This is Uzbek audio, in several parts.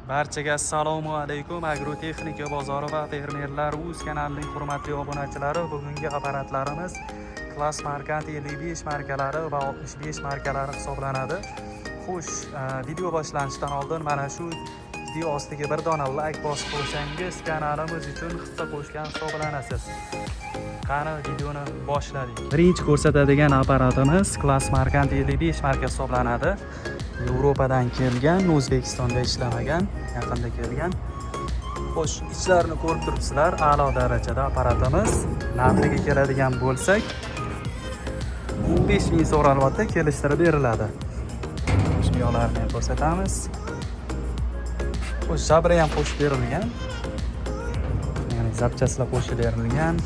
Barchaga assalomu alaykum. Agrotexnika bozori va fermerlar uz kanalining hurmatli obunachilari, bugungi apparatlarimiz Klass Markant 55 markalari va 65 markalari hisoblanadi. Xo'sh, video boshlanishidan oldin mana shu video ostiga bir dona layk bosib qo'ysangiz, kanalimiz uchun hissa qo'shgan hisoblanasiz. Qani, videoni boshladik. Birinchi ko'rsatadigan apparatimiz Klass Markant 55 marka hisoblanadi. Yevropadan kelgan, O'zbekistonda ishlamagan, yaqinda kelgan. Xo'sh, ichlarini ko'rib turibsizlar, a'lo darajada apparatimiz. Narxiga keladigan bo'lsak, 15 ming so'ralyapti, kelishtirib beriladi. Shu yoqlarini ham ko'rsatamiz. Xo'sh, жабра ham qo'shib berilgan. Ya'ni запчасть lar qo'shib berilgan.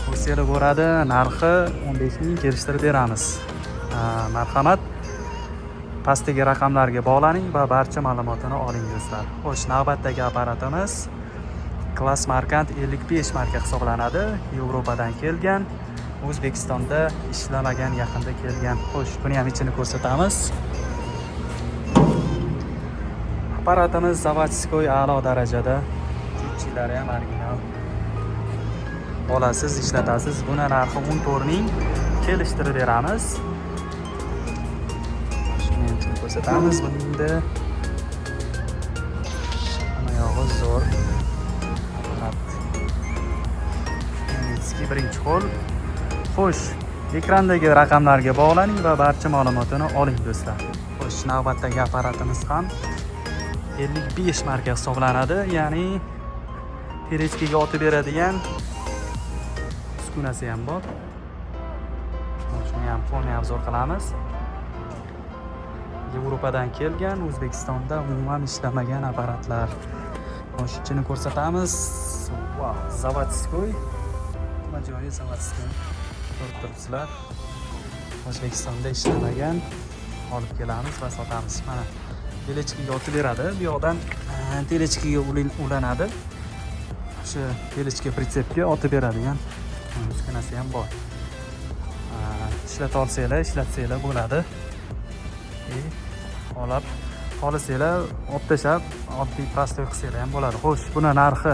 Ko'rsanglar bo'ladi, narxi 15 ming, kelishtirib beramiz. Marhamat. Pastdagi raqamlarga bog'laning va barcha ma'lumotini oling, do'stlar. Xo'sh, navbatdagi apparatimiz Klass Markant 55 marka hisoblanadi. Yevropadan kelgan, O'zbekistonda ishlamagan, yaqinda kelgan. Xo'sh, buni ham ichini ko'rsatamiz. Apparatimiz заводской, a'lo darajada. Счётчик lari ham original. Olasiz, ishlatasiz. Buni narxi 14 ming, kelishtirib beramiz. Shuni ham ichini ko'rsatamiz. Bunda hamma yog'i zo'r. Apparat. Немецкий, birinchi qo'l. Xo'sh, ekrandagi raqamlarga bog'laning va barcha ma'lumotini oling, do'stlar. Xo'sh, navbatdagi apparatimiz ham 55 marka hisoblanadi, ya'ni тележка ga otib beradigan uskunasi ham bor. Shuni ham полный обзор qilamiz. Yevropadan kelgan, O'zbekistonda umuman ishlamagan apparatlar. Xo'sh, ichini ko'rsatamiz. Vau, заводской. Nima joyi заводской. Ko'rib turibsizlar. O'zbekistonda ishlamagan, olib kelamiz va sotamiz. Mana, тележка ga otib beradi. Bu yoqdan тележка ga ulanadi. O'sha тележка прицеп ga otib beradigan uskunasi ham bor. Ishlata olsanglar, ishlatsanglar bo'ladi. И olib xohlasanglar, olib tashlab, oddiy простой qilsanglar ham bo'ladi. Xo'sh, buni narxi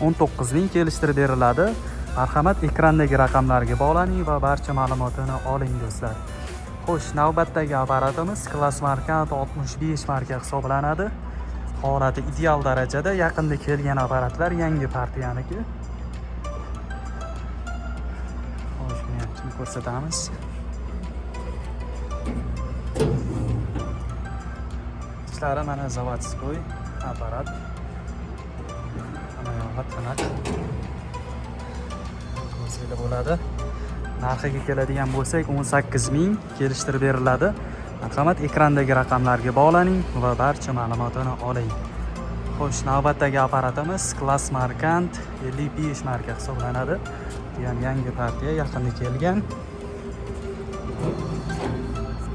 19 ming, kelishtirib beriladi. Marhamat, ekrandagi raqamlarga bog'laning va barcha ma'lumotini oling, do'stlar. Xo'sh, navbatdagi apparatimiz Klass Markant 65 marka hisoblanadi. Holati ideal darajada, yaqinda kelgan apparatlar, yangi partiyaniki. Xo'sh, buni ham ichini ko'rsatamiz. Ichlari mana заводской apparat. Hamma yog'i tiniq. Ko'rsanglar bo'ladi. Narxiga keladigan bo'lsak, 18 ming, kelishtirib beriladi. Marhamat, ekrandagi raqamlarga bog'laning va barcha ma'lumotini oling. Xo'sh, navbatdagi apparatimiz Klass Markant 55 marka hisoblanadi. Bu ham yangi partiya, yaqinda kelgan.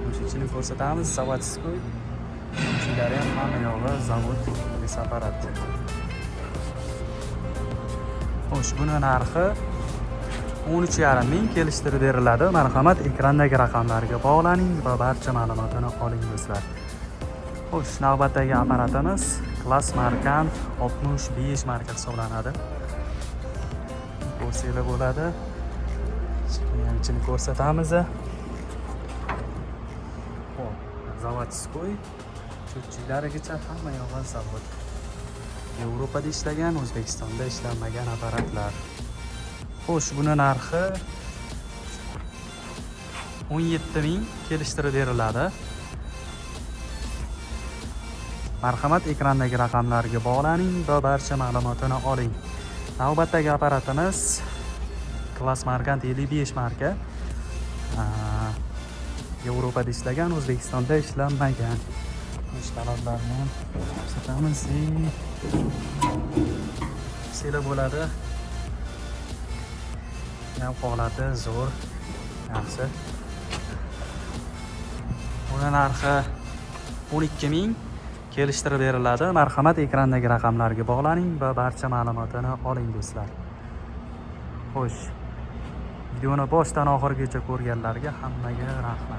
O'sha ichini ko'rsatamiz, заводской. Ichilari ham hamma yog'i zavod apparat. Xo'sh, buni narxi 13,5 ming, kelishtirib beriladi. Marhamat, ekrandagi raqamlarga bog'laning va barcha ma'lumotini oling, do'stlar. Xo'sh, navbatdagi apparatimiz Klass Markant 65 marka hisoblanadi. Ko'rsanglar bo'ladi. Buni ham ichini ko'rsatamiz. Xo'p, заводской, счётчик larigacha hamma yog'i zavod. Yevropada ishlagan, O'zbekistonda ishlanmagan apparatlar. Xo'sh, buni narxi 17 ming, kelishtirib beriladi. Marhamat, ekrandagi raqamlarga bog'laning va barcha ma'lumotini oling. Navbatdagi apparatimiz Klass Markant 55 marka. Yevropada ishlagan, O'zbekistonda ishlanmagan. Xo'sh, talablarni ham ko'rsatamiz. Ko'rsanglar bo'ladi. Ham holati zo'r, yaxshi. Uni narxi 12 ming, kelishtirib beriladi. Marhamat, ekrandagi raqamlarga bog'laning va barcha ma'lumotini oling, do'stlar. Xo'sh, videoni boshdan oxirigacha ko'rganlarga hammaga rahmat.